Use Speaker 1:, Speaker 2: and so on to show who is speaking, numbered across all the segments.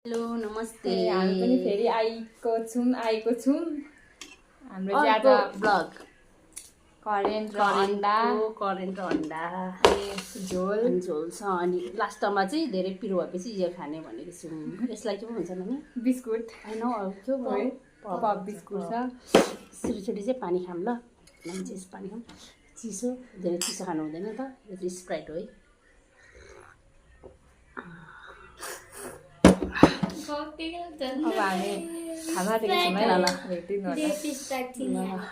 Speaker 1: Hello नमस्ते
Speaker 2: हामी पनि फेरि आएको छौँ हाम्रो
Speaker 1: ज्यादा ब्लग
Speaker 2: करेन्ट र अन्डा झोल
Speaker 1: छ अनि लास्टमा चाहिँ धेरै पिरो भएपछि यो खाने भनेको छौँ। यसलाई के भन्छ नानी?
Speaker 2: बिस्कुट
Speaker 1: होइन
Speaker 2: पप बिस्कुट छ।
Speaker 1: सुरुचोटि चाहिँ पानी खाऊँ ल। मान्छे पानी खाऊँ। चिसो धेरै चिसो खानु हुँदैन त। यो चाहिँ स्प्राइट हो है।
Speaker 2: अब हामी खाना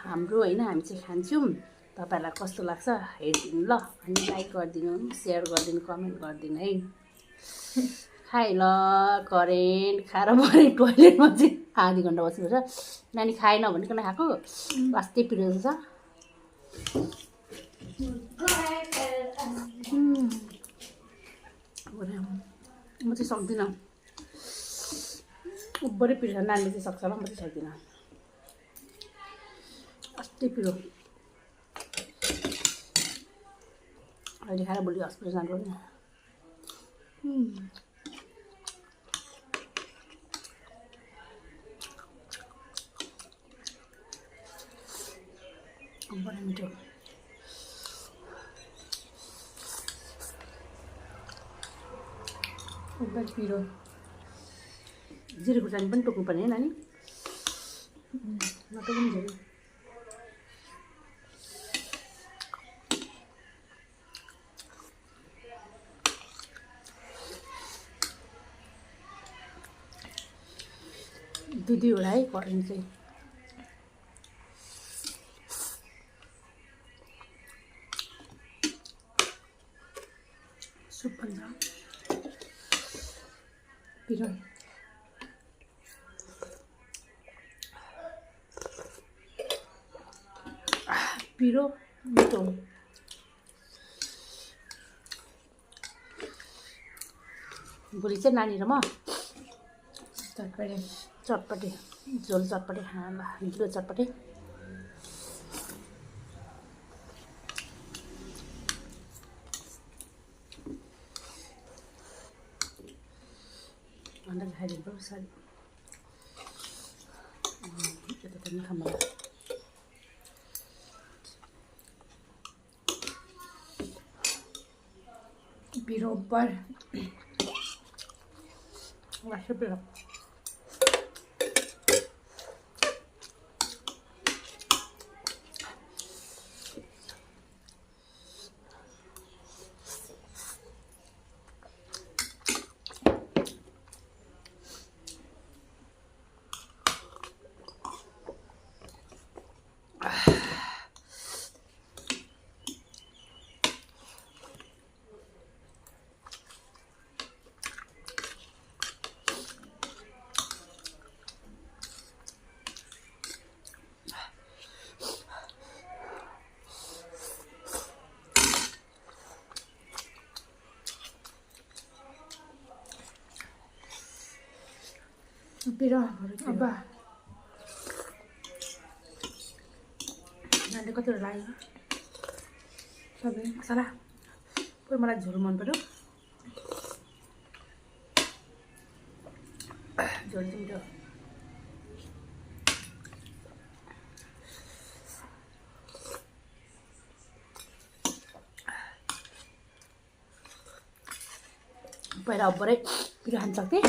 Speaker 1: हाम्रो होइन हामी चाहिँ खान्छौँ। तपाईँहरूलाई कस्तो लाग्छ हेरिदिनु ल। अनि लाइक गरिदिनु, सेयर गरिदिनु, कमेन्ट गरिदिनु है। खाइ ल करेन्ट खाएर भरे टोइलेटमा चाहिँ आधी घन्टा बस्नुपर्छ। नानी खाएन भनिकन खाएको लास्टै पिरियड छ। म चाहिँ सक्दिनँ। उब्बरै पिरो छ। नानीले चाहिँ सक्छ ल, म चाहिँ सक्दिनँ। अस्ति पिरो अहिले खाएर भोलि हस्पिटल जानु पर्ने। बडा मिठो।
Speaker 2: उब्बै पिरो
Speaker 1: जिरे खुर्सानी पनि टोक्नु पर्ने है नानी? नटोक्नु झिरे। दुईवटा है करेन्ट चाहिँ। सुप पनि छ। पिरो पिरो मिठो। भोलि चाहिँ नानी र म चटपटे झोल चटपटे खाना ढिलो चटपटे। अन्डा खाइदिनु पर्छ सारी यता पनि खानु
Speaker 2: पिरो उब्बर
Speaker 1: लास्टै पिरो।
Speaker 2: पिरो अब
Speaker 1: नानीले कतिवटा लाग्यो
Speaker 2: सबै
Speaker 1: मसला पुरै मलाई झोल मन पर्यो। झोल चाहिँ मिठो। पहिला अब्बरै पिरो खान सक्थेँ।